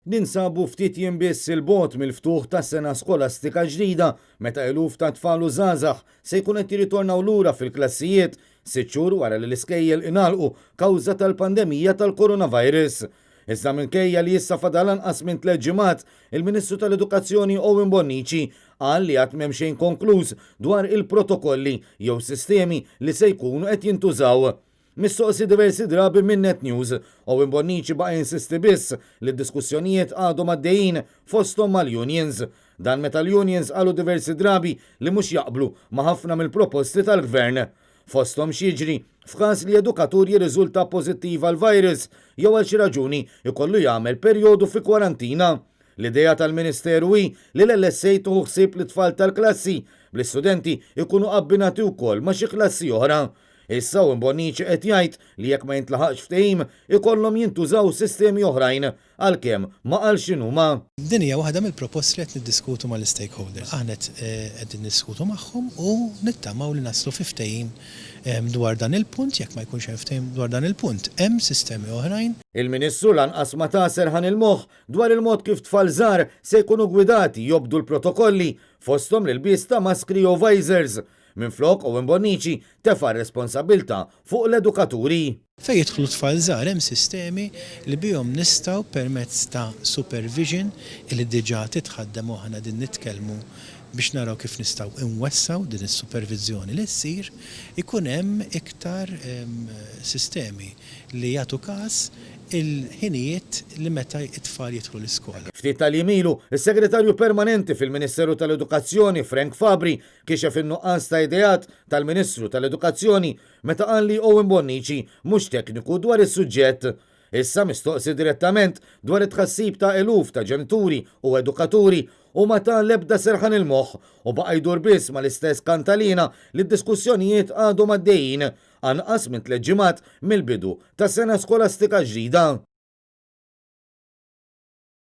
Ninsabu ftit jiem biss 'il bogħod mill-ftuħ ta' sena skolastika ġdida meta eluf ta' tfal u żgħażagħ se jkunu qed jirritornaw lura fil-klassijiet sitt xhur wara li l-iskejjel ingħalqu kawża tal-pandemija tal-coronavirus. Iżda minkejja li issa fadal anqas minn tlett ġimgħat, il-Ministru tal-Edukazzjoni Owen Bonnici qal li għad m'hemm xejn konkluż dwar il-protokolli jew sistemi li se jkunu qed jintużaw. Mistoqsi diversi drabi minn Net News, Owen Bonnici baqa' jinsisti biss li d-diskussjonijiet għadhom għaddejjin fosthom mal-unions. Dan meta l-unions qalu diversi drabi li mhux jaqblu ma' ħafna mill-proposti tal-Gvern. Fosthom x'jiġri f'każ li edukatur jirriżulta pożittiv għall-virus jew għal xi raġuni jkollu jagħmel perjodu fi kwarantina. L-idea tal-Ministeru hi li l-LSA tieħu ħsieb lit-tfal tal-klassi, bl-istudenti jkunu abbinati wkoll ma' xi klassi oħra. Issa Owen Bonnici qed jgħid li jekk ma jintlaħaqx ftehim, ikollhom jintużaw sistemi oħrajn, għalkemm ma qalx x'inhuma. Din hija waħda mill-proposti li qed niddiskutu mal-istakeholders. Aħna qed niddiskutu magħhom u nittamaw li naslu fi ftehim dwar dan il-punt. Jekk ma jkunx hemm ftehim dwar dan il-punt, hemm sistemi oħrajn. Il-Ministru lanqas ma ta serħan il-moħħ dwar il-mod kif tfal żgħar se jkunu gwidati jobdu l-protokolli, fosthom l-ilbies ta' maskri jew visors. Minflok, Owen Bonnici tefa' r-responsabbiltà fuq l-edukaturi. Fejn jidħlu tfal żgħar hemm sistemi li bihom nistgħu permezz ta' supervision li diġà titħaddem u aħna qegħdin nitkellmu biex naraw kif nistgħu nwessgħu din is-superviżjoni li ssir, ikun hemm iktar sistemi li jagħtu każ il-ħinijiet li meta t-tfal jidħlu l-iskola. Ftit tal-jiem ilu, is-Segretarju Permanenti fil-Ministeru tal-Edukazzjoni Frank Fabri Kixef in-nuqqas ta' ideat tal-Ministru tal-Edukazzjoni meta qal li Owen Bonnici mhux tekniku dwar is-suġġett. Issa mistoqsi direttament dwar it-tħassib ta' eluf ta' ġenituri u edukaturi hu ma ta l-ebda serħan il-moħħ u baqa' jdur biss mal-istess kantaliena li d-diskussjonijiet għadhom għaddejjin anqas minn tlett ġimgħat mill-bidu ta' sena skolastika ġdida.